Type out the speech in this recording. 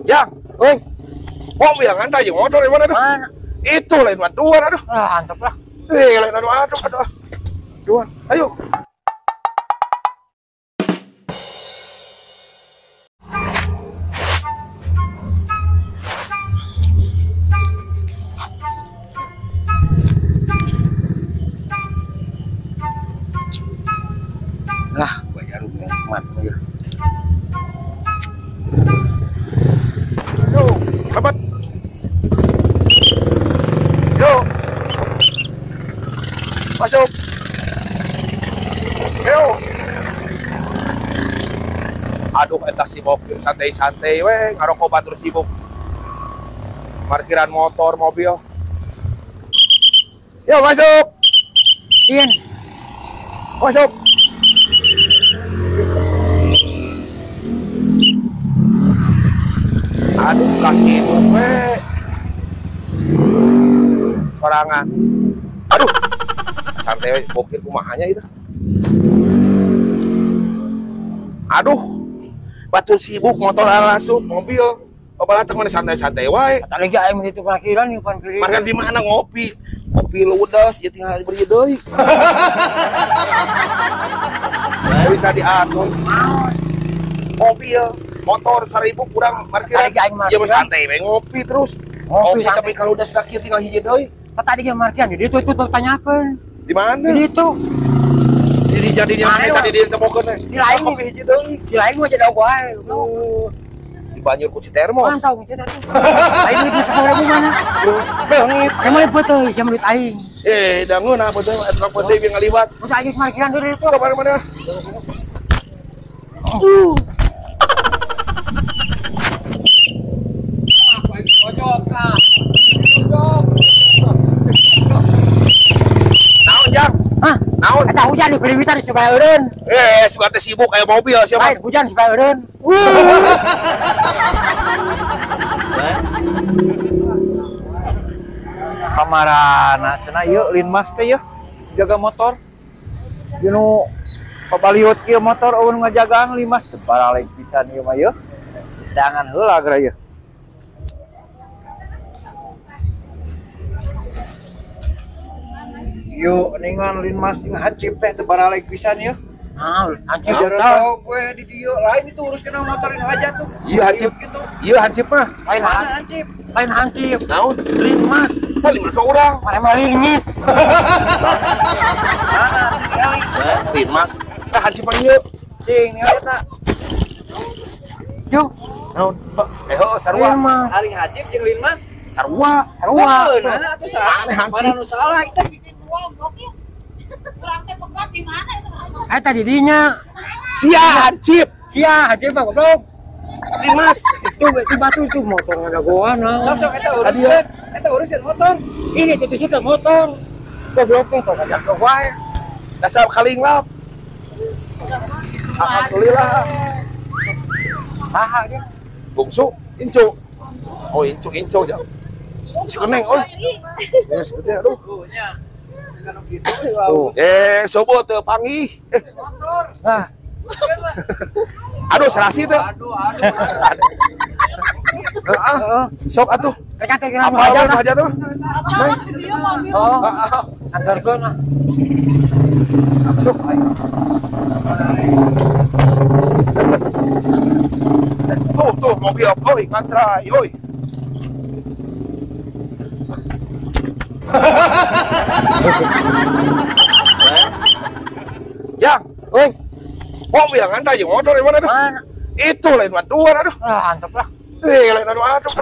Yang, oi. Mobil yang ngantai jeung motor di mana tuh? Mana? Itu lain bantuan aduh. Ah, antep lah. Lain aduh aduh aduh. Duan, ayo. Lah, bayar nikmat ya. Yo, lebat. Yo. Masuk. Yo. Aduh, eta sibuk santai-santai we, ngarokok batur sibuk. Parkiran motor, mobil. Yo, masuk. Ian. Masuk. Aduh, kasih itu we. Sorangan. Aduh. Santai we, bokir kumahanya itu. Aduh. Batur sibuk motor langsung mobil. Obalah teh mana santai-santai wae. Kata lagi aing itu parkiran di parkiran. Parkiran di mana ngopi? Ngopi ludes ya tinggal beri deui. Bisa diatur. Mobil, motor 1000 kurang parkiran. Ya santai we ngopi terus. Ngopi tapi kalau udah sedakit tinggal hiji deui. Tadi ge parkiran di ditu itu tanyakeun. Di mana? Di ditu. Jadi jadinya tadi di temokeun teh. Di lain ngopi hiji deui. Di lain mah jadi wae. Banjur ku Citermos. Mantau ku Citermos. Aing duit 10.000 mana? Beungit. Emang betul jam duit aing. Eh, da ngeunah betul eta betul bieu ngaliwat. Masa aing parkiran deui itu. Ka mana-mana. Pojok ah. Pojok. Naon, Jang? Hah? Naon? Eta hujan di Piriwitan di sebelah eureun. Eh, suka teh sibuk kayak mobil siapa? Lain hujan sebelah eureun. Kamarana cenah ieu Linmas teh yeuh jaga motor. Ieu nu pabaliut kieu motor eueun ngajagaan Linmas teh baralek pisan ieu mah yeuh. Jangan heula geura yeuh. Yuk, ningan Linmas jeung hancip teh teu baralek pisan yeuh. Ah, hancip tahu gue di dieu lain itu urus kena motorin aja tuh. Iya hancip gitu. Iya hancip mah. Lain hancip. Lain hancip. Naon? Linmas. Tah Linmas urang. Mana mah linmis. Linmas. Tah hancip mah ieu. Cing, ningali eta. Yo. Naon? Eh heuh sarua. Ari hancip jeung Linmas. Sarua. Sarua. Mana atuh salah? Mana nu salah itu? Kurang teh pegat di mana itu? Eta di dinya. Sia hancip. Sia hancip mah goblok. Linmas. Itu batu itu motor ada goan. Sok eta urusan. Eta urusan motor. Ini itu sih motor. Goblok teh kok ngajak wae. Dasar kalinglap. Alhamdulillah. Saha dia? Bungsu, incu. Oh, incu incu ja. Si keneng euy. Ya seperti aduh. Tuh. Eh, sobo teu panggih. Nah. Aduh, serasi teh. Aduh, aduh. Heeh. Sok atuh. Apa aja tuh? Oh, antarkeun ah. Sok ayo. Tuh, tuh mobil oi, ngantrai, oi. Yang, oi. Mobil yang ngantai jeung motor di mana tuh? Mana? Itu lain bantuan aduh. Ah, antep lah. Eh, lain aduh aduh.